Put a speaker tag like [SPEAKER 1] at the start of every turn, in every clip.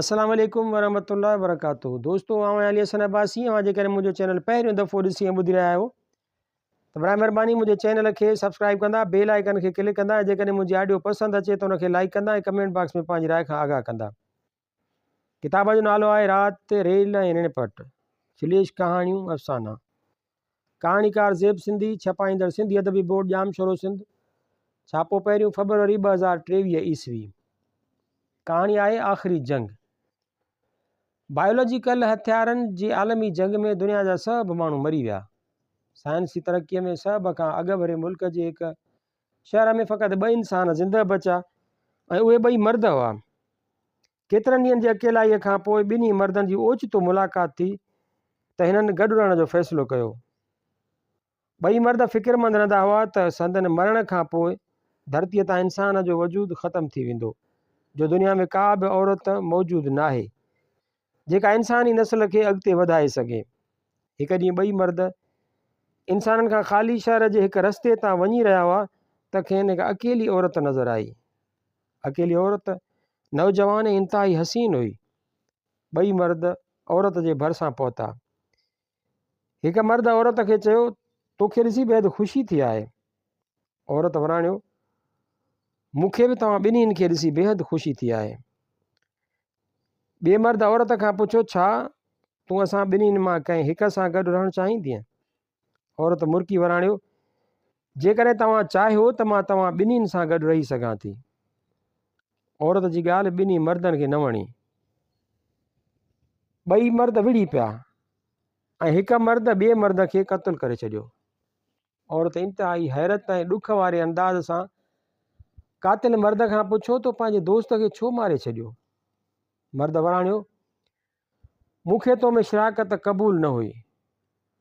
[SPEAKER 1] السلام عليڪم ورحمة الله وبرڪاته دوستو آئون آهيان علي حسن عباسي اوهان جيڪڏهن منهنجو چينل پهريون دفعو ڏسي ۽ ٻڌي رهيا آهيو ته برائي مهرباني منهنجي چينل کي سبسڪرائب ڪندا بيل آئيڪن کي ڪلڪ ڪندا ۽ جيڪڏهن منهنجي آڊيو پسند اچي ته ان کي لائڪ ڪندا ۽ ڪمينٽ باڪس ۾ پنهنجي راء کان آگاهه ڪندا ڪتاب جو نالو آهي رات ريل ۽ رڻپٽ فليش ڪهاڻيون افسانا ڪهاڻيڪار زيب سنڌي، ڇپائيندڙ سنڌي ادبي بورڊ ڄامشورو سنڌ، ڇاپو پهريون فبروري 2023 عيسوي. ڪهاڻي آهي آخري جنگ. بائيولوجيڪل هٿيارن جي عالمي جنگ ۾ دنيا جا سڀ ماڻهو مري ويا. سائنسي ترقيء ۾ سڀ کان اڳڀري ملڪ جي هڪ شهر ۾ فقط ٻه انسان زندهه بچيا ۽ اهي ٻئي مرد هئا. ڪيترن ڏينهن جي اڪيلائيء کان پوء ٻنهي مردن جي اوچتو ملاقات ٿي ته هنن گڏ رهڻ جو فيصلو ڪيو. ٻئي مرد فڪرمند رهندا هئا ته سندن مرڻ کان پوء ڌرتيء تان انسان جو وجود ختم ٿي ويندو، جو دنيا ۾ ڪا به عورت موجود ناهي، جيڪا انساني نسل کي اڳتي وڌائي سگهي. هڪ ڏينهن ٻئي مرد انسانن کان خالي شهر جي هڪ رستي تان وڃي رهيا هئا ته کين هڪ اڪيلي عورت نظر آئي. اڪيلي عورت نوجوان ۽ انتهائي حسين هئي. ٻئي مرد عورت جي ڀرسان پهتا. هڪ مرد عورت کي چيو، توکي ڏسي بيحد خوشي ٿي آهي. عورت وراڻيو، مون کي به توهان ٻنهين کي ڏسي بيحد خوشي ٿي آهي. ٻئي مرد عورت کان پڇيو، ڇا تون اسان ٻنهين مان ڪنهن هڪ سان گڏ رهڻ چاهيندينء؟ عورت مرڪي وراڻيو، جيڪڏهن توهان چاهيو ته مان توهان ٻنهين سان گڏ رهي سگهان ٿي. عورت جي ڳالهه ٻنهي مردن کي نه وڻي. ٻئي مرد وڙهي پيا ۽ هڪ مرد ٻئي مرد کي قتل ڪري ڇڏيو. عورت انتهائي حيرت ۽ ڏک واري انداز سان قاتل مرد کان پڇيو، تو پنهنجي دوست کي ڇو ماري ڇڏيو؟ مرد وراڻيو، مون کي تو ۾ شراڪت قبول نه هئي.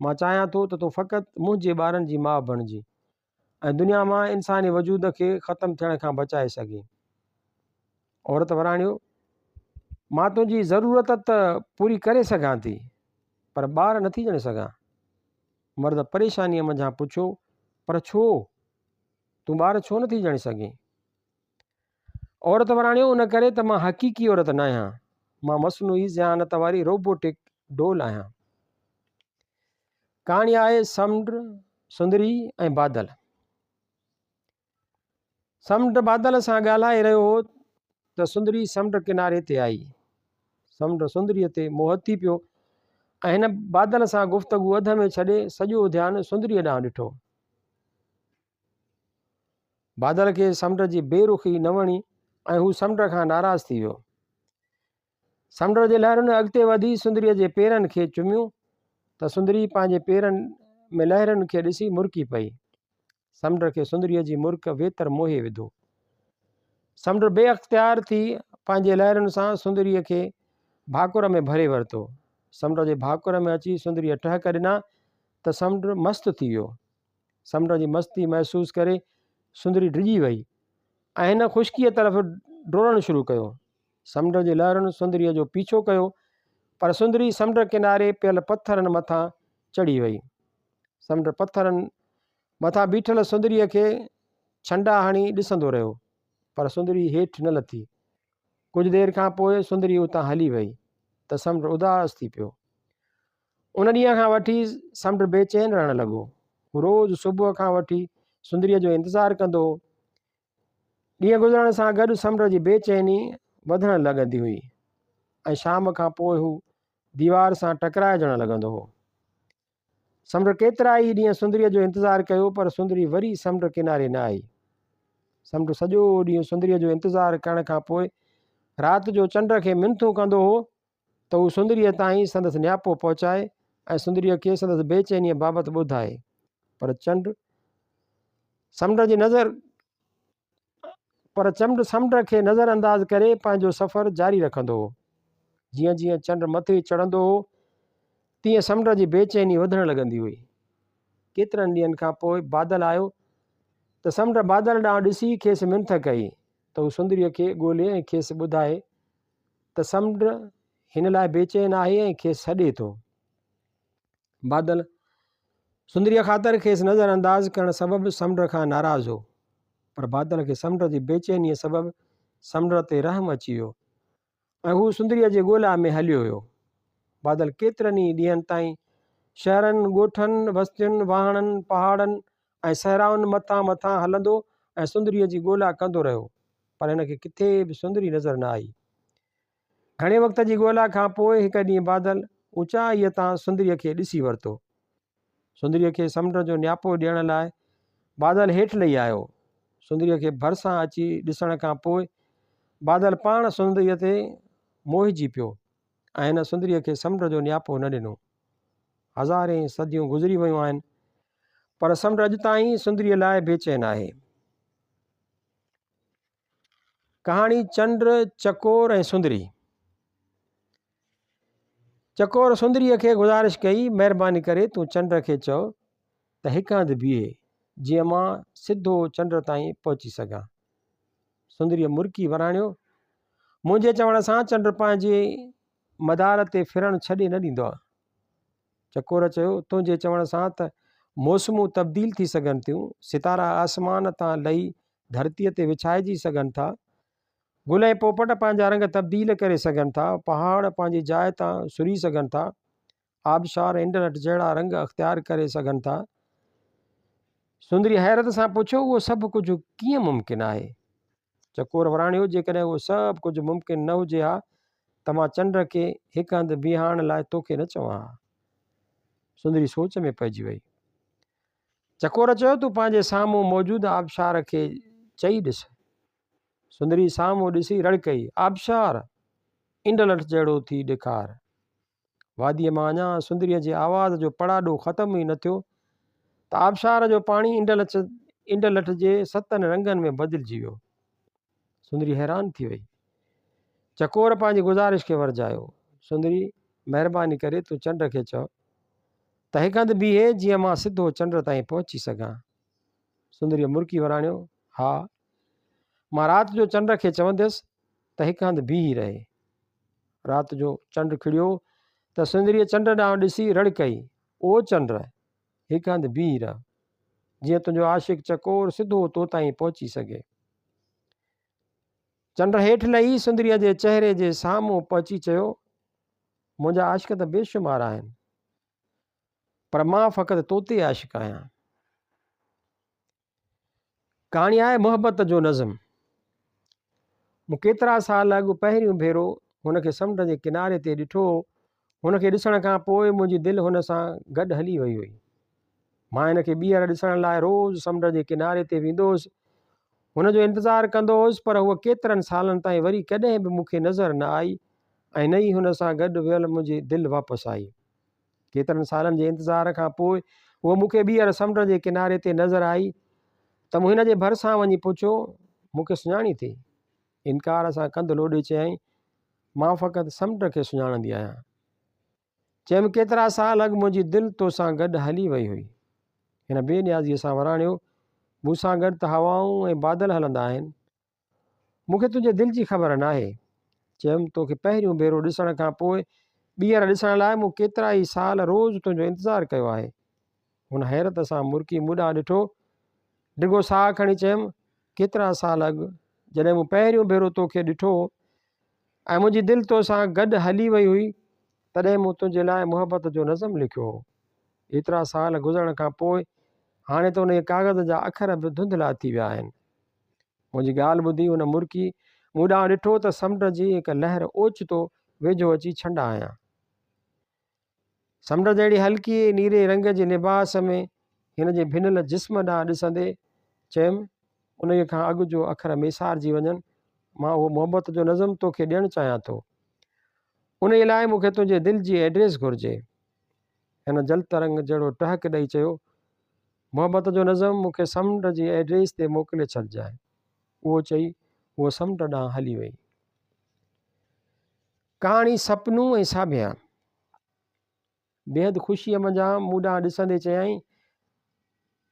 [SPEAKER 1] مان چاهيان ٿو ته تون فقط منهنجي ٻارن جي ماء بڻجين ۽ دنيا مان انساني وجود کي ختم ٿيڻ کان بچائي سگهين. عورت وراڻيو، مان تنهنجي ضرورت ته پوري ڪري سگهان ٿي، پر ٻار نٿي ڄڻي سگهان. مرد پريشانيء منجهان پڇيو، پر ڇو؟ تون ٻار ڇو نٿي ڄڻي سگهين؟ عورت وراڻيو، ان ڪري ته مان حقيقي عورت ناهيان، مان مصنوعي ذهانت واري روبوٽڪ ڊول آهيان. ڪهاڻي آهي سمنڊ، سندري ۽ بادل. سمنڊ بادل سان ڳالهائي رهيو هو ته سندري سمنڊ ڪناري تي آئي. سمنڊ سندريء تي موهت ٿي پيو ۽ هن بادل سان گفتگو اڌ ۾ ڇڏي سڄو ڌيان سندريء ڏانهن ڏٺو. بادل کي سمنڊ جي بي رخي نه وڻي ۽ هو سمنڊ کان ناراض ٿي ويو. سمنڊ جي لهرن اڳتي وڌي سندريء جي پيرن کي چميون ته سندري پنهنجي پيرن ۾ لهرن کي ڏسي مرڪي پئي. سمنڊ کي سندريء جي مرڪ ويتر موهي وڌو. سمنڊ بي اختيار ٿي پنهنجي لهرن سان سندريء کي ڀاڪر ۾ ڀري ورتو. سمنڊ جي ڀاڪر ۾ اچي سندريء ٽهڪ ڏنا ته سمنڊ مست ٿي ويو. سمنڊ جي مستي محسوس ڪري سندري ڊڄي وئي ۽ هن خشڪيء طرف ڊوڙڻ شروع ڪيو. سمنڊ جي لهرن سندريء جو پيڇو ڪيو، پر سندري سمنڊ ڪناري پيل پٿرن مٿان چڙهي وئي. سمنڊ پٿرن مٿان بيٺل سندريء کي ڇنڊا هڻي ڏسندو رهيو، پر سندري هيٺ نه لٿي. ڪجهه دير کان پوء سندري اتان هلي وئي ته سمنڊ اداس ٿي پيو. ان ڏينهن کان وٺي سمنڊ بي چين رهڻ لڳو. هو روز صبح کان وٺي سندريء جو انتظار ڪندو هو. ڏينهن گذرڻ سان گڏ سمنڊ جي بي چيني وڌڻ لڳندي هئي ۽ شام کان پوء هو ديوار سان ٽڪرائجڻ لڳندو هو. سمنڊ ڪيترا ئي ڏينهن سندريء جو انتظار ڪيو پر سندري وري سمنڊ ڪناري نه آئي. سمنڊ سڄو ڏينهن سندريء جو انتظار ڪرڻ کان پوء رات جو چنڊ کي منٿون ڪندو هو ته هو سندريء تائين سندس نياپو پهچائي ۽ سندريء کي سندس بي چينيء بابت ٻڌائي. پر چنڊ سمنڊ جي نظر پر چنڊ سمنڊ کي نظر انداز ڪري پنهنجو سفر جاري رکندو هو. جيئن جيئن چنڊ مٿي چڙهندو هو، تيئن سمنڊ جي بي چيني وڌڻ لڳندي هئي. ڪيترن ڏينهن کان پوء بادل آيو ته سمنڊ بادل ڏانهن ڏسي کيس منٿ ڪئي ته هو سندريء کي ڳولي ۽ کيس ٻڌائي ته سمنڊ هن لاء بيچين آهي ۽ کيس سڏي ٿو. بادل سندريء خاطر کيس نظر انداز ڪرڻ سبب سمنڊ کان ناراض هو، پر بادل کي سمنڊ جي بيچينيء سبب سمنڊ تي رحم اچي ويو. ۽ هو سندريء جي ڳولا ۾ هليو ويو. بادل ڪيترن ئي ڏينهن تائين شهرن، ڳوٺن، وستين، واهڻن، پهاڙن ۽ صحرائن مٿان مٿان هلندو ۽ سندريء جي ڳولا ڪندو رهيو، پر هن کي ڪٿي به سندري نظر نه آئي. گهڻي وقت جي ڳولا کان پوء هڪ ڏينهن بادل اوچائيء تان سندريء کي ڏسي ورتو. سندريء کي سمنڊ جو نياپو ڏيڻ لاء بادل هيٺ لهي آيو. سندريء کي ڀرسان اچي ڏسڻ کان پوء بادل پاڻ سندريء تي موهجي پيو ۽ هن سندريء کي سمنڊ جو نياپو نه ڏنو. هزارين صديون گذري ويون آهن، پر سمنڊ اڄ تائين سندريء لاء بيچين آهي. ڪهاڻي چنڊ، چڪور ۽ سندري. چڪور سندريء کي گذارش ڪئي، مهرباني ڪري تون چنڊ کي چئو ته هڪ هنڌ بيهي، جيئن مان سڌو چنڊ تائين پهچي سگهان. سندريء مرڪي وراڻيو، منهنجي چوڻ سان چنڊ پنهنجي مدار تي ڦرڻ ڇڏي نه ڏيندو. چڪور چيو، تنهنجي چوڻ سان ته موسمون تبديل ٿي سگهن ٿيون، ستارا آسمان تان لهي ڌرتيء تي وڇائجي سگهن ٿا، گل ۽ پوپٽ پنهنجا رنگ تبديل ڪري سگهن ٿا، پهاڙ پنهنجي جاء تان سري سگهن ٿا، آبشار انڊلٺ جهڙا رنگ اختيار ڪري سگهن ٿا. سندري حيرت سان پڇيو، اهو سڀ ڪجهه ڪيئن ممڪن آهي؟ چڪور وراڻيو، جيڪڏهن اهو سڀ ڪجهه ممڪن نه هجي ها ته مان چنڊ کي هڪ هنڌ بيهارڻ لاء توکي نه چوان ها. سندري سوچ ۾ پئجي وئي. چڪور چيو، تون پنهنجي سامهون موجود آبشار کي چئي ڏس. سندري سامهون ڏسي رڙ ڪئي، آبشار! انڊلٺ جهڙو ٿي ڏيکار. واديء مان اڃا سندريء جي آواز جو پڙاڏو ختم ئي نه ٿيو ته آبشار جو پاڻي انڊلٺ جي ستن رنگن ۾ بدلجي ويو. سندري حيران ٿي وئي. چڪور پنهنجي گذارش کي ورجايو، سندري، مهرباني ڪري تون چنڊ کي چئو ته هڪ هنڌ بيهي جيئن مان سڌو چنڊ تائين پهچي سگهان. سندريء مرڪي وراڻيو، ها، مان رات جو چنڊ کي چونديس ته هڪ هنڌ بيهي رهي. رات جو چنڊ کڙيو ته سندريء چنڊ ڏانهن ڏسي رڙ ڪئي، او چنڊ! هڪ هنڌ بيهي رهه، جيئن تنهنجو عاشق چڪور سڌو تو تائين پهچي سگهي. چنڊ هيٺ لهي سندريء جي چهري جي سامهون پهچي چيو، منهنجا عاشق ته بيشمار آهن، پر مان فقط توتي عاشق آهيان. ڪهاڻي آهي محبت جو نظم. مون ڪيترا سال اڳ پهريون ڀيرو هن کي سمنڊ جي ڪناري تي ڏٺو هو. هن کي ڏسڻ کان پوء منهنجي دل هن سان گڏ هلي وئي هئي. مان هن کي ٻيهر ڏسڻ لاء روز سمنڊ جي ڪناري تي ويندو هوس. هن جو انتظار ڪندو هوس پر هوء ڪيترن سالن تائين وري ڪڏهن به مون کي نظر نه آئي ۽ نه ئي هن سان گڏ ويل منهنجي دل واپس آئي. ڪيترن سالن جي انتظار کان پوء هوء مون کي ٻيهر سمنڊ جي ڪناري تي نظر آئي ته مون هن جي ڀرسان وڃي پڇيو، مون کي سڃاڻين ٿي؟ انڪار سان ڪنڌ لوڏي چيائين، مان فقط سمنڊ کي سڃاڻندي آهيان. چيم، ڪيترا سال اڳ منهنجي دل توسان گڏ هلي وئي هئي. هن بي نيازيء سان وراڻيو، مون سان گڏ ته هوائون ۽ بادل هلندا آهن. مون کي تنهنجي دل جي خبر ناهي. چيم، توکي پهريون ڀيرو ڏسڻ کان پوء ٻيهر ڏسڻ لاء مون ڪيترائي سال روز تنهنجو انتظار ڪيو آهي. هن حيرت سان مرڪي مون ڏانهن ڏٺو. ڊگهو ساهه کڻي چيم، ڪيترا سال اڳ جڏهن مون پهريون ڀيرو توکي ڏٺو هو ۽ منهنجي دل توسان گڏ هلي وئي هئي، تڏهن مون تنهنجي لاء محبت جو نظم لکيو هو. ايترا سال گذرڻ کان پوء هاڻي ته انهيء ڪاغذ جا اکر به ڌنڌلا ٿي ويا آهن. منهنجي ڳالهه ٻڌي هن مرڪي مون ڏانهن ڏٺو ته سمنڊ جي هڪ لهر اوچتو ويجهو اچي ڇنڊا هنيا. سمنڊ جهڙي هلڪي نيري رنگ جي لباس ۾ هن جي ڀنل جسم ڏانهن ڏسندي چيم، انهيء کان اڳ جو اکر ميسارجي وڃن، مان اهو محبت جو نظم توکي ڏيڻ چاهيان ٿو. انهيء لاء مون کي تنهنجي دل جي ائڊريس گهرجي. هن جل ترنگ جهڙو ٽهڪ ڏئي چيو، محبت جو نظم مون کي سمنڊ جي ائڊريس تي موڪلي ڇڏجانء. اهو چئي هوء سمنڊ ڏانهن هلي وئي. ڪهاڻي سپنو ۽ ساڀيان. بيحد خوشيء منجهان مون ڏانهن ڏسندي چيائين،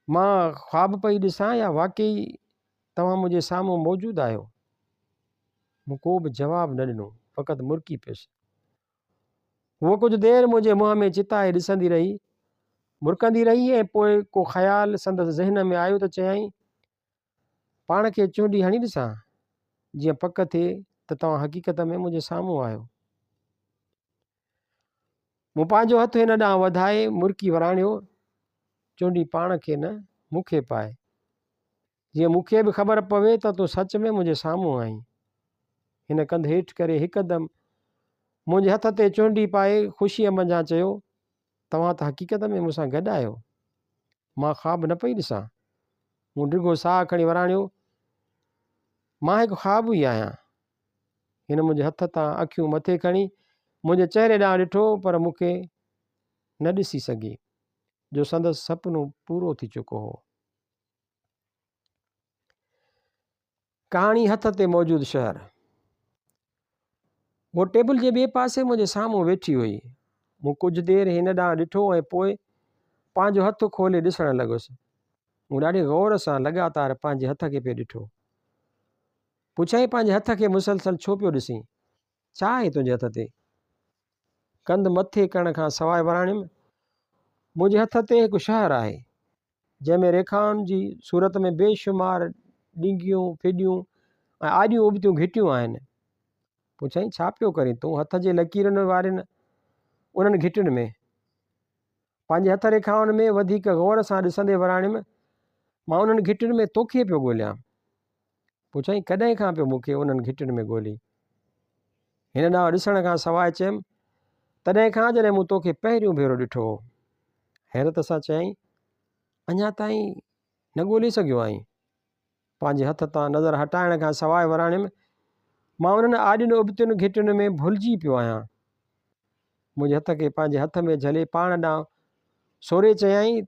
[SPEAKER 1] مان خواب پئي ڏسان يا واقعي توهان منهنجي سامهون موجود آهيو؟ مون ڪو به جواب نه ڏنو، فقط مرڪي پيس. هوء ڪجهه دير منهنجي منهن ۾ چتائي ڏسندي رهي، مرڪندي رهي ۽ پوء ڪو خيال سندس ذهن ۾ آيو ته چيائين، پاڻ کي چونڊي هڻي ڏسان، جيئن پڪ ٿئي ته توهان حقيقت ۾ منهنجي سامهون آهيو. مون پنهنجو هٿ هن ڏانهن وڌائي مرڪي وراڻيو، چونڊي پاڻ کي نه، مون کي پاء. جيئن مون کي به خبر پوي ته تون سچ ۾ منهنجي سامهون آهين. هن ڪنڌ هيٺ ڪري هڪدم منهنجي هٿ تي چونڊي پائي خوشيء منجهان چيو، توهان ته حقيقت ۾ مون سان گڏ آهيو. مان خواب نه پئي ڏسان. مون ڊگهو ساهه کڻي وراڻيو، مان هڪ خواب ئي آهيان. هن منهنجي هٿ تان اکيون مٿي کڻي منهنجي چهري ڏانهن ڏٺو پر مون کي نه ڏسي سگهي جو سندس سپنو پورو ٿي چڪو هو. ڪهاڻي هٿ تي موجود شهر. هوء ٽيبل جي ٻئي پاسي منهنجي سامهون ويٺي هئي. مون ڪجهه دير هن ڏانهن ڏٺو ۽ پوء پنهنجو هٿ کولي ڏسڻ لڳس. مون ڏاڍي غور سان لڳاتار پنهنجي هٿ کي پئي ڏٺو. پڇيائين پنهنجي هٿ کي مسلسل ڇو پيو ڏسين؟ ڇا آهي تنهنجي هٿ تي؟ ڪنڌ مٿي ڪرڻ کان سواء وراڻيم، منهنجي هٿ تي هڪ شهر آهي. جنهن ۾ ريکائن جي صورت ۾ بي شمار ڏنگيون، ڦڏيون ۽ آڏيون ابتيون گهٽيون آهن. پڇيائين، ڇا پيو ڪرين تون هٿ جي لڪيرن وارين انهن گهٽين ۾؟ پنهنجي هٿ ريکائن ۾ وڌيڪ غور سان ڏسندي وراڻيم، مان انهن گهٽين ۾ توکي پيو ڳوليان. پڇيائين، ڪڏهن کان پيو مون کي انهن گهٽين ۾ ڳولين؟ هن ڏانهن ڏسڻ کان سواء چيم، تڏهن کان جڏهن مون توکي پهريون ڀيرو ڏٺو هو. حيرت سان چيائين، اڃا تائين نه ڳولي سگهيو آهين؟ پنهنجي هٿ تان نظر هٽائڻ کان سواء وراڻيم، مان انهن آڏين ابتين گهٽين ۾ ڀلجي پيو آهيان. منهنجي هٿ کي پنهنجي هٿ ۾ جهلي پاڻ ڏانهن سوري چيائين،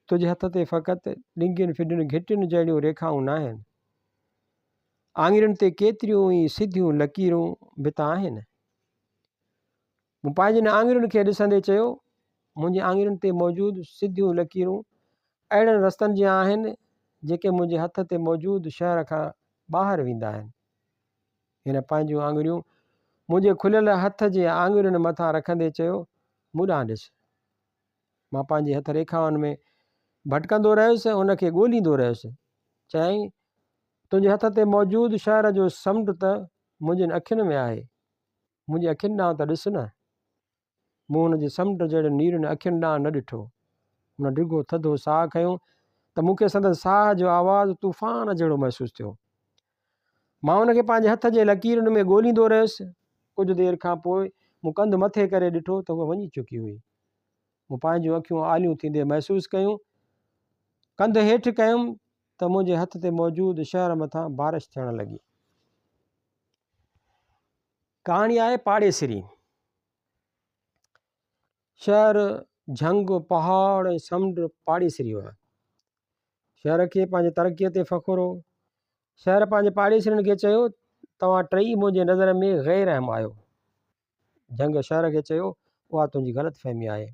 [SPEAKER 1] تنهنجي هٿ تي فقط ڏنگين ڦڏين گهٽين جهڙيون ريکائون ناهن. آڱرين تي ڪيتريون ئي سڌيون لڪيرون به ته آهن. مون پنهنجين آڱرين کي ڏسندي چيو، منهنجي آڱرين تي موجود سڌيون لڪيرون اهڙن رستن جيان آهن، جيڪي منهنجي هٿ تي موجود شهر کان ٻاهر ويندا آهن. هن پنهنجون آڱريون منهنجي کليل هٿ جي آڱرين مٿان رکندي چيو، مون ڏانهن ڏس. مان پنهنجي هٿ ريکائن ۾ ڀٽڪندو رهيس ۽ ان کي ڳوليندو رهيس. چيائين، تنهنجي هٿ تي موجود شهر جو سمنڊ ته منهنجين اکين ۾ آهي. منهنجي اکين ڏانهن ته ڏس نه. مون هن جي سمنڊ جهڙين نيرين اکين ڏانهن نه ڏٺو. هن ڊگهو ٿڌو ساهه کنيو ته مون کي سندس ساهه جو آواز طوفان جهڙو محسوس ٿيو. مان هن کي پنهنجي هٿ جي لڪيرن ۾ ڳوليندو رهيس. ڪجهه دير کان پوء مون ڪنڌ مٿي ڪري ڏٺو ته هوء وڃي چڪي هئي. مون پنهنجون اکيون آليون ٿيندي محسوس ڪيون. ڪنڌ هيٺ ڪيم ته منهنجي هٿ تي موجود شهر مٿان بارش ٿيڻ لڳي. ڪهاڻي آهي پاڙيسري. شهر، جهنگ، پهاڙ ۽ سمنڊ پاڙيسري هئا. شهر کي پنهنجي ترقيء تي فخر هو. شهر پنهنجي پاڙيسرين کي چيو، توهان ٽئي منهنجي نظر ۾ غير اهم آهيو. جهنگ شهر کي چيو، اها تنهنجي غلط فهمي آهي.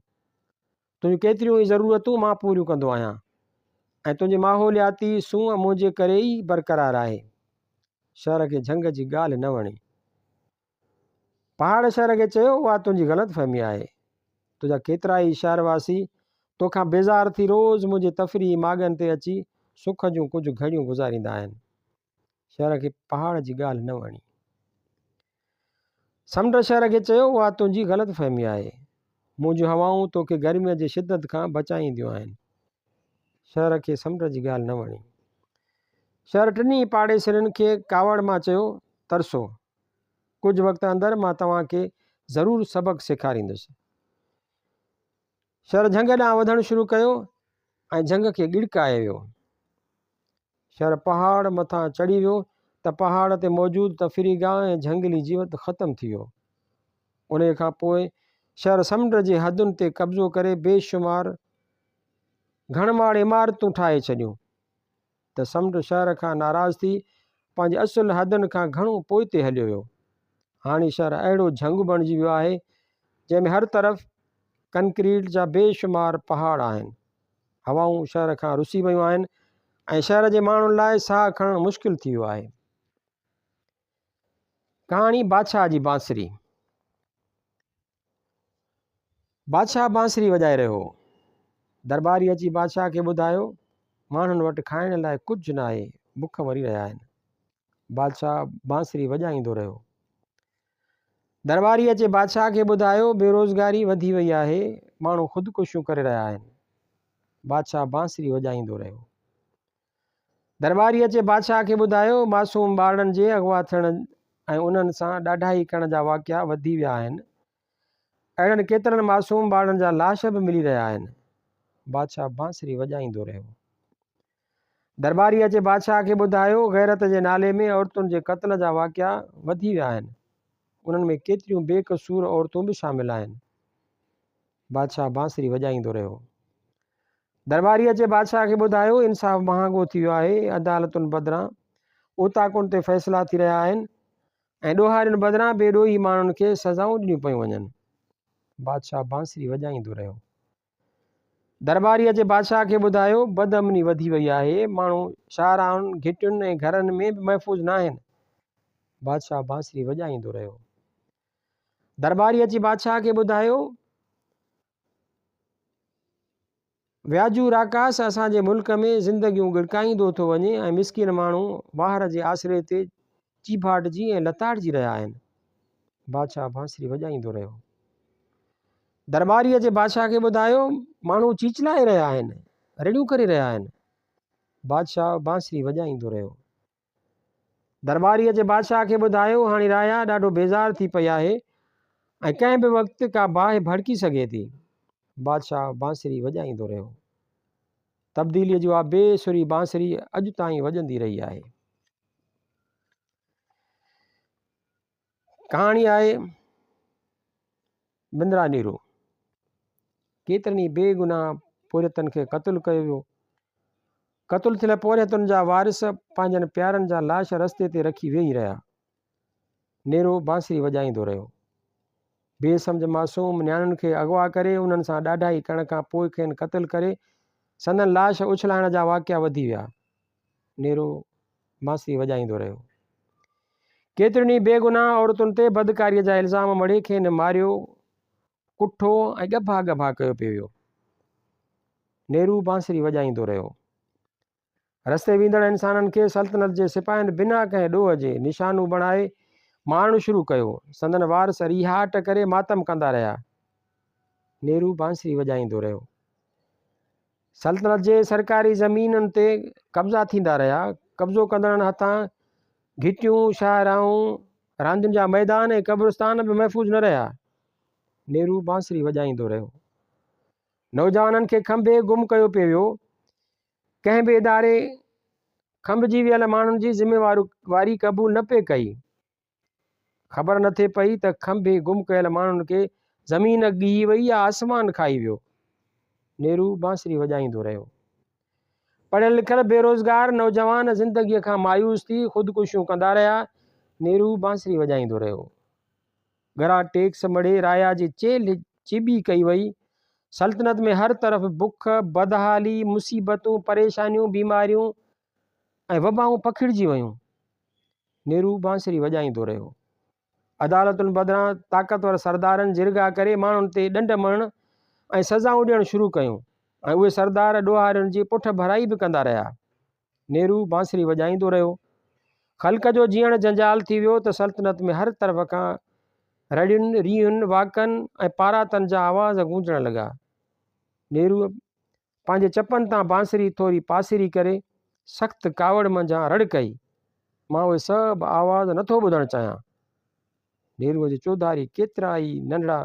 [SPEAKER 1] تنهنجون ڪيتريون ئي ضرورتون مان پوريون ڪندو آهيان ۽ تنهنجي ماحولياتي سونهن منهنجي ڪري ئي برقرار آهي. شهر کي جهنگ جي ڳالهه نه وڻي. پهاڙ شهر کي چيو، اها تنهنجي غلط فهمي آهي. تنهنجا ڪيترائي شهر واسي توکان بيزار ٿي روز منهنجي تفريحي ماڳن تي اچي سک جون ڪجهه گهڙيون گذاريندا آهن. شهر کي پهاڙ جي ڳالهه نه وڻي. سمنڊ شهر کي چيو، اها تنهنجي غلط فهمي آهي. منهنجون هوائون توکي گرميء جي شدت کان بچائينديون آهن. شهر کي سمنڊ جي ڳالهه نه وڻي. شهر ٽنهي پاڙيسرين کي ڪاوڙ مان چيو، ترسو، ڪجهه وقت اندر مان توهان کي ضرور سبق سيکاريندس. شهر جهنگ ڏانهن وڌڻ شروع ڪيو ۽ جهنگ کي ڳڙڪائي ويو. شهر پهاڙ مٿان چڙهي ويو ته پهاڙ تي موجود تفريح گاهه ۽ جهنگلي جيوت ختم ٿي ويو. انهيء کان پوء شهر سمنڊ جي حدن تي قبضو ڪري بي شمار گهڻ ماڙ عمارتون ٺاهي ڇڏيون ته سمنڊ شهر کان ناراض ٿي پنهنجي اصل حدن کان گهڻو پوئتي هليو ويو. هاڻي شهر اهڙو جهنگ بڻجي ويو آهي جنهن ۾ هر طرف ڪنڪريٽ جا بي شمار پهاڙ آهن. هوائون شهر کان رسي ويون آهن ۽ شهر جي ماڻهن لاء ساهه کڻڻ مشڪل ٿي ويو آهي. ڪهاڻي بادشاهه جي بانسري. بادشاهه بانسري وڄائي رهيو هو. درٻاري اچي بادشاهه کي ٻڌايو، ماڻهن وٽ کائڻ لاء ڪجهه ناهي، بک مري رهيا آهن. بادشاهه بانسري وڄائيندو رهيو. درٻاري اچي بادشاهه کي ٻڌايو، بيروزگاري وڌي وئي آهي، ماڻهو خودڪشيون ڪري رهيا آهن. بادشاهه بانسري وڄائيندو رهيو. درٻاري اچي بادشاهه کي ٻڌايو، معصوم ٻارڙن جي اغوا ٿيڻ ۽ انهن سان ڏاڍائي ڪرڻ جا واقعا وڌي ويا آهن. اهڙن ڪيترن معصوم ٻارڙن جا لاش به ملي رهيا آهن. بادشاهه بانسري وڄائيندو رهيو. درٻاري اچي بادشاهه کي ٻڌايو، غيرت جي نالي ۾ عورتن جي قتل جا واقعا وڌي ويا آهن. انهن ۾ ڪيتريون بي قصور عورتون به شامل آهن. بادشاهه بانسري وڄائيندو رهيو. درٻاري اچي بادشاهه کي ٻڌايو، انصاف مهانگو ٿي ويو آهي، عدالتن بدران اوطاقن تي فيصلا ٿي رهيا آهن ۽ ڏوهارين بدران بي ڏوهي ماڻهن کي سزائون ڏنيون پيون وڃن. بادشاهه بانسري وڄائيندو رهيو. درٻاري اچي بادشاهه کي ٻڌايو، بدامني وڌي وئي آهي، ماڻهو شاهراهن، گهٽين ۽ گهرن ۾ به محفوظ ناهن. بادشاهه بانسري وڄائيندو رهيو. درٻاري اچي بادشاهه کي ٻڌايو، وياجو راڪاس اسان جي ملڪ ۾ زندگيون ڳڙڪائيندو ٿو وڃي ۽ مسڪين ماڻهو واهر جي آسري تي چيڀاٽجي ۽ لتاڙجي رهيا آهن. بادشاهه بانسري وڄائيندو رهيو. درٻاريء جي بادشاهه کي ٻڌايو، ماڻهو چيچلائي رهيا آهن، رڙيون ڪري رهيا آهن. بادشاهه بانسري وڄائيندو رهيو. درٻاريء جي بادشاهه کي ٻڌايو، هاڻي رايا ڏاڍو بيزار ٿي پئي آهي ۽ ڪنهن به وقت ڪا باهه ڀڙڪي سگهي ٿي. بادشاهه بانسري وڄائيندو رهيو. تبديليء جي اها بي سري بانسري اڄ تائين وڄندي رهي آهي. ڪهاڻي آهي بندرا نيرو. ڪيترن ئي بي گناهه پورهيتن کي قتل ڪيو ويو. قتل ٿيل پورهيتن جا وارث پنهنجن پيارن جا لاش رستي تي رکي ويهي رهيا. نيرو بانسري وڄائيندو رهيو. بي سمجهه معصوم نياڻين کي اغوا ڪري انهن سان ڏاڍائي ڪرڻ کان پوء کين قتل ڪري سندن لاش اڇلائڻ جا واقعا وڌي ويا. نيرو بانسري وڄائيندو رهيو. ڪيترين ئي بيگناهه عورتن تي بدڪاريء جا الزام مڙهي کين ماريو، ڪٺو ۽ ڳڀا ڳڀا ڪيو پيو ويو. نيرو بانسري وڄائيندو رهيو. رستي ويندڙ انسانن کي سلطنت جي سپاهين بنا ڪنهن ڏوهه جي نشانو بڻائي مارڻ شروع ڪيو. سندن وارث ريهاٽ ڪري ماتم ڪندا رهيا. نيرو بانسري وڄائيندو رهيو. سلطنت جي سرڪاري زمينن تي قبضا ٿيندا رهيا. قبضو ڪندڙن هٿان گهٽيون، شاهراهون، راندين جا ميدان ۽ قبرستان به محفوظ نه رهيا. نيرو بانسري وڄائيندو رهيو. نوجوانن کي کنڀي گم ڪيو پيو ويو. ڪنهن به اداري کنڀجي ويل ماڻهن جي ذميواري قبول نه پئي ڪئي. خبر نه ٿي پئي ته کنڀي گم ڪيل ماڻهن کي زمين ڳهي وئي يا آسمان کائي ويو. نيرو بانسري وڄائيندو رهيو. پڙهيل لکيل بيروزگار نوجوان زندگيء کان مايوس ٿي خودڪشيون ڪندا رهيا. نيرو بانسري وڄائيندو رهيو. ڳرا ٽيڪس مڙهي رايا جي چيلهه چٻي ڪئي وئي. سلطنت ۾ هر طرف بک، بدحالي، مصيبتون، پريشانيون، بيماريون ۽ وبائون پکڙجي ويون. نيرو بانسري وڄائيندو رهيو. عدالتن بدران طاقتور سردارن جرڳا ڪري ماڻهن تي ڏنڊ مڙهڻ ۽ سزائون ڏيڻ شروع ڪيون ۽ اهي سردار ڏوهارين جي پٺ ڀرائي به ڪندا رهيا. نيرو بانسري وڄائيندو رهيو. خلق جو جيئڻ جنجال ٿي ويو ته سلطنت ۾ هر طرف کان رڙين، ريهن، واڪن ۽ پاراتن جا آواز گونجڻ لڳا. نيروء پنهنجي چپن تان بانسري ٿوري پاسيري ڪري سخت ڪاوڙ منجهان رڙ ڪئي، مان اهي سڀ آواز نٿو ٻڌڻ چاهيان. نيروء جي چوڌاري ڪيترا ئي ننڍڙا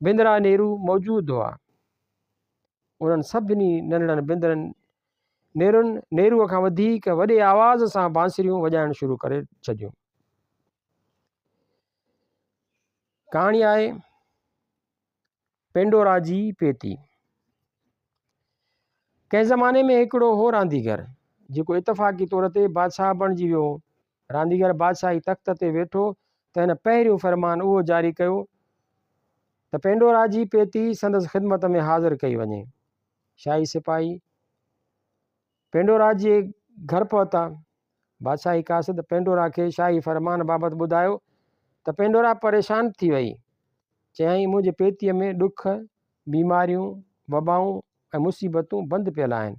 [SPEAKER 1] بندرا نيرو موجود هئا. انهن سڀني ننڍڙن بندرن نيرن نيروء کان وڌيڪ وڏي آواز سان بانسريون وڄائڻ شروع ڪري ڇڏيون. ڪهاڻي آهي. پينڊورا جي پيتي. ڪنهن زماني ۾ هڪڙو هو رانديگر، جيڪو اتفاقي طور تي بادشاهه بڻجي ويو هو. رانديگر بادشاهي تخت تي ويٺو ته هن پهريون فرمان اهو جاري ڪيو ته پينڊورا جي پيتي سندس خدمت ۾ حاضر ڪئي وڃي. شاهي سپاهي پينڊورا جي گهر پهتا. بادشاهي قاصد پينڊورا کي شاهي فرمان بابت ٻڌايو ته پينڊورا پريشان ٿي وئي. چيائين، منهنجي پيتيء ۾ ڏک، بيماريون، وبائون ۽ مصيبتون بند پيل آهن.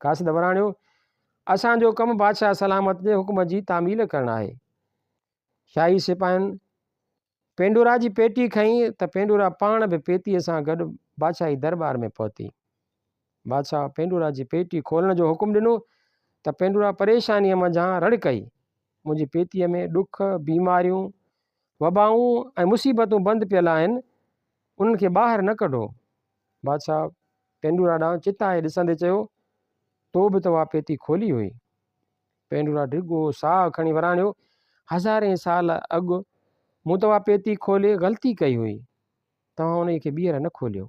[SPEAKER 1] قاصد وراڻيو، اسان جو ڪم بادشاهه سلامت جي حڪم جي تعميل ڪرڻ آهي. شاهي سپاهين پينڊورا جي پيٽي کنئي ته پينڊورا پاڻ به پيتيء سان گڏ بادشاهي درٻار ۾ پهتي. بادشاهه پينڊورا جي پيٽي کولڻ جو حڪم ڏنو ته پينڊورا پريشانيء منجهان رڙ ڪئي، منهنجي پيتيء ۾ ڏک، بيماريون، وبائون ۽ مصيبتون بند پيل آهن، انهن کي ٻاهر نه ڪڍو. بادشاهه پينڊورا ڏانهن چتائي ڏسندي چيو، تو به ته اها پيتي کولي هئي. پينڊورا ڊگهو ساهه کڻي وراڻيو، هزارين سال اڳ مون ته اها پيتي کولي غلطي ڪئي هئي. توهان انهيء کي ٻيهر نه کوليو.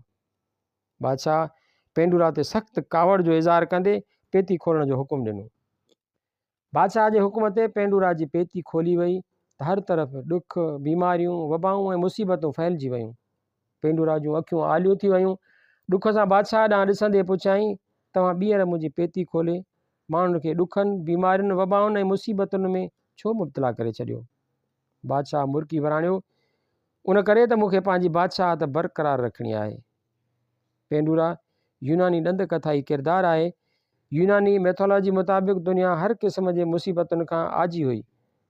[SPEAKER 1] بادشاهه پينڊورا تي سخت ڪاوڙ جو اظهار ڪندي پيتي کولڻ جو حڪم ڏنو. بادشاهه جي حڪم تي پينڊورا جي پيتي کولي وئي ته هر طرف ڏک، بيماريون، وبائون ۽ مصيبتون ڦهلجي ويون. پينڊورا جون اکيون آليون ٿي ويون. ڏک سان بادشاهه ڏانهن ڏسندي پڇيائين، توهان ٻيهر منهنجي پيتي کولي ماڻهن کي ڏکن، بيمارين، وبائن ۽ مصيبتن ۾ ڇو مبتلا ڪري ڇڏيو؟ بادشاهه مرڪي وراڻيو، ان ڪري ته مون کي پنهنجي بادشاهت برقرار رکڻي آهي. پينڊورا يوناني ڏند ڪٿائي ڪردار آهي. يوناني ميٿالاجي مطابق دنيا هر قسم جي مصيبتن کان آجي هئي،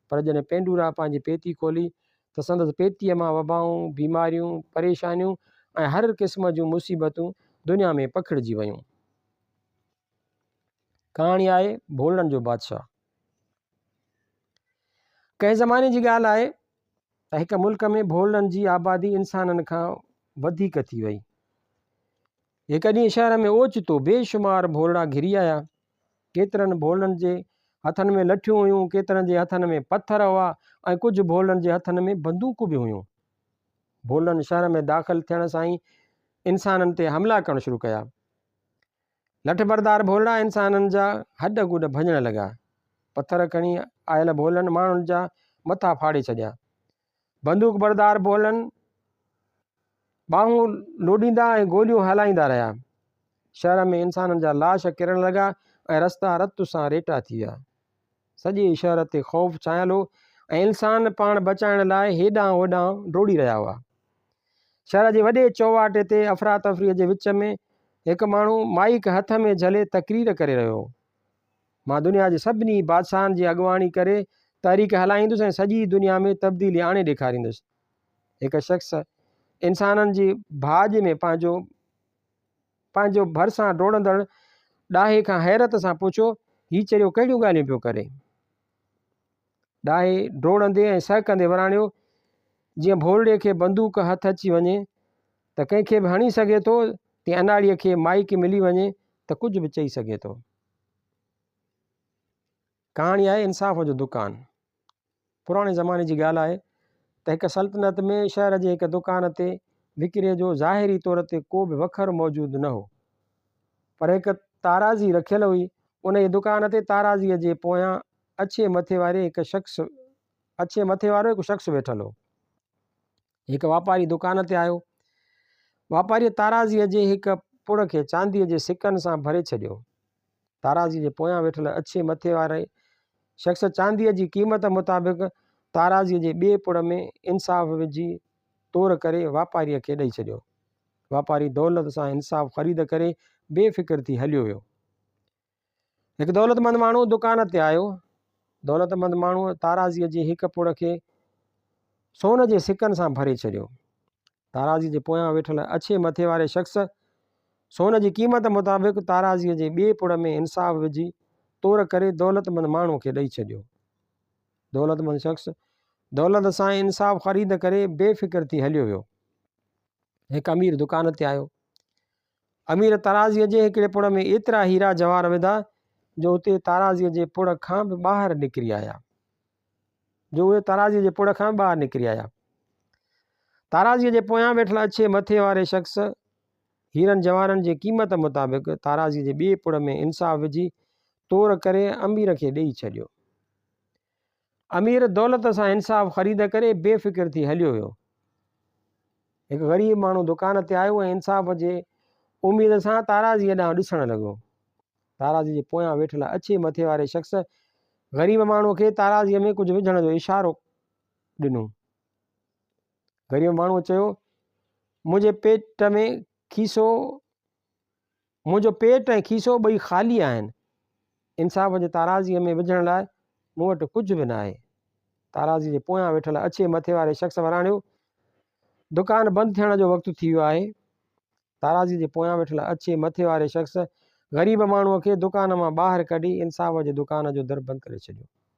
[SPEAKER 1] پر جڏهن پينڊورا پنهنجي پيتي کولي ته سندس پيتيء مان وبائون، بيماريون، پريشانيون ۽ هر قسم جون مصيبتون دنيا ۾ پکڙجي ويون. ڪهاڻي آهي ڀولڙن جو بادشاهه. ڪنهن زماني جي ڳالهه آهي ته هڪ ملڪ ۾ ڀولڙن جي آبادي انسانن کان وڌيڪ ٿي وئي. هڪ ڏينهن شهر ۾ اوچتو بي شمار ڀولڙا گهري آيا. ڪيترن ڀولڙن جي هٿن ۾ لٺيون هيون، ڪيترن جي هٿن ۾ پٿر هئا ۽ ڪجهه ڀولڙن جي هٿن ۾ بندوقون به هيون. ڀولڙن شهر ۾ داخل ٿيڻ سان ئي انسانن تي حملا ڪرڻ شروع ڪيا. لٺ بردار ڀولڙا انسانن جا هڏ گڏ ڀڃڻ لڳا. پٿر کڻي آيل ڀولڙن ماڻهن جا مٿا ڦاڙي ڇڏيا. بندوق بردار ڀولڙن ٻانهون لوڏيندا ۽ گوليون هلائيندا رهيا. شهر ۾ انسانن جا لاش ڪرڻ لڳا ۽ رستا رت سان ريٽا ٿي ويا. سڄي شهر تي خوف ڇانيل هو ۽ انسان پاڻ بچائڻ لاء هيڏانهن هوڏانهن ڊوڙي رهيا هئا. شهر جي وڏي چوواٽي تي افراتفريء جي وچ ۾ هڪ ماڻهو مائيڪ هٿ ۾ جهلي تقرير ڪري رهيو هو. مان دنيا جي سڀني بادشاهن جي اڳواڻي ڪري تحريڪ هلائيندس ۽ سڄي دنيا ۾ تبديلي آڻي ڏيکاريندس. هڪ شخص انسانن جي ڀاڄ ۾ پنهنجو پنهنجو ڀرسان ڊوڙندڙ ڏاهي کان حيرت سان پڇيو، هي چريو ڪهڙيون ڳالهيون پيو ڪري؟ ڏاهي ڊوڙندي ۽ سهڪندي وراڻيو، جيئن ڀولڙي کي بندوق هٿ اچي وڃي ته ڪنهن کي به هڻي سگهي ٿو، تيئن اناڙيء کي مائيڪ ملي وڃي ته ڪجهه به چئي سگهي ٿو. ڪهاڻي آهي انصاف جو دڪان. پراڻي زماني جي ڳالهه آهي ته هڪ سلطنت ۾ شهر جي هڪ دڪان تي وڪري جو ظاهري طور تي ڪو به وکر موجود نه هو، پر هڪ تارازي رکيل هئي. انهيء دڪان تي تارازيء جي پويان اڇي مٿي واري هڪ شخص اڇي مٿي وارو هڪ شخص ويٺل هو. هڪ واپاري دڪان تي آيو. واپاريء تارازيء جي هڪ پڙ کي چانديء جي سڪن سان ڀري ڇڏيو. تارازيء جي پويان ويٺل اڇي مٿي واري شخص چانديء جي قيمت مطابق تارازيء جي ٻئي پڙ ۾ انصاف وجهي تور ڪري واپاريء کي ڏئي ڇڏيو. واپاري دولت سان انصاف خريد ڪري بي فڪر ٿي هليو ويو. هڪ دولتمند ماڻهو دڪان تي آيو. دولتمند ماڻهوء تارازيء جي هڪ پڙ کي سون جي سڪن سان ڀري ڇڏيو. تارازيء جي پويان ويٺل اڇي مٿي واري شخص سون جي قيمت مطابق تارازيء جي ٻئي پڙ ۾ انصاف وجهي تور ڪري دولتمند ماڻهوء کي ڏئي ڇڏيو. دولتمند شخص دولت سان انصاف خريد ڪري بي فڪر ٿي هليو ويو. هڪ امير دڪان تي آيو. امير تارازيء جي هڪڙي پڙ ۾ ايترا هيرا جواهر وڌا جو اتي تارازيء جي پڙ کان به ٻاهر نڪري آيا. جو اهي تارازيء جي پڙ کان به ٻاهر نڪري آيا. تارازيء جي پويان ويٺل اڇي مٿي واري شخص هيرن جواهرن جي قيمت مطابق تارازيء جي ٻئي پڙ ۾ انصاف وجهي تور ڪري امير کي ڏيئي ڇڏيو. امير دولت سان انصاف خريد ڪري بي فڪر ٿي هليو ويو. هڪ غريب ماڻهو دڪان تي آيو ۽ انصاف جي اميد سان تارازيء ڏانهن ڏسڻ لڳو. تارازيء جي پويان ويٺل اڇي مٿي واري شخص غريب ماڻهوء کي تارازيء ۾ ڪجهه وجهڻ جو اشارو ڏنو. غريب ماڻهوء چيو، منهنجي پيٽ ۾ کيسو منهنجو پيٽ ۽ کيسو ٻئي خالي آهن. انصاف جي تارازيء ۾ وجهڻ لاء مون وٽ ڪجهه به ناهي. تارازيء جي پويان ويٺل اڇي مٿي واري شخص وراڻيو، دڪان بند ٿيڻ جو وقت ٿي ويو آهي. تارازيء جي پويان ويٺل اڇي مٿي واري شخص غريب ماڻهوء کي دڪان مان ٻاهر ڪڍي انصاف جي دڪان جو در بند ڪري ڇڏيو.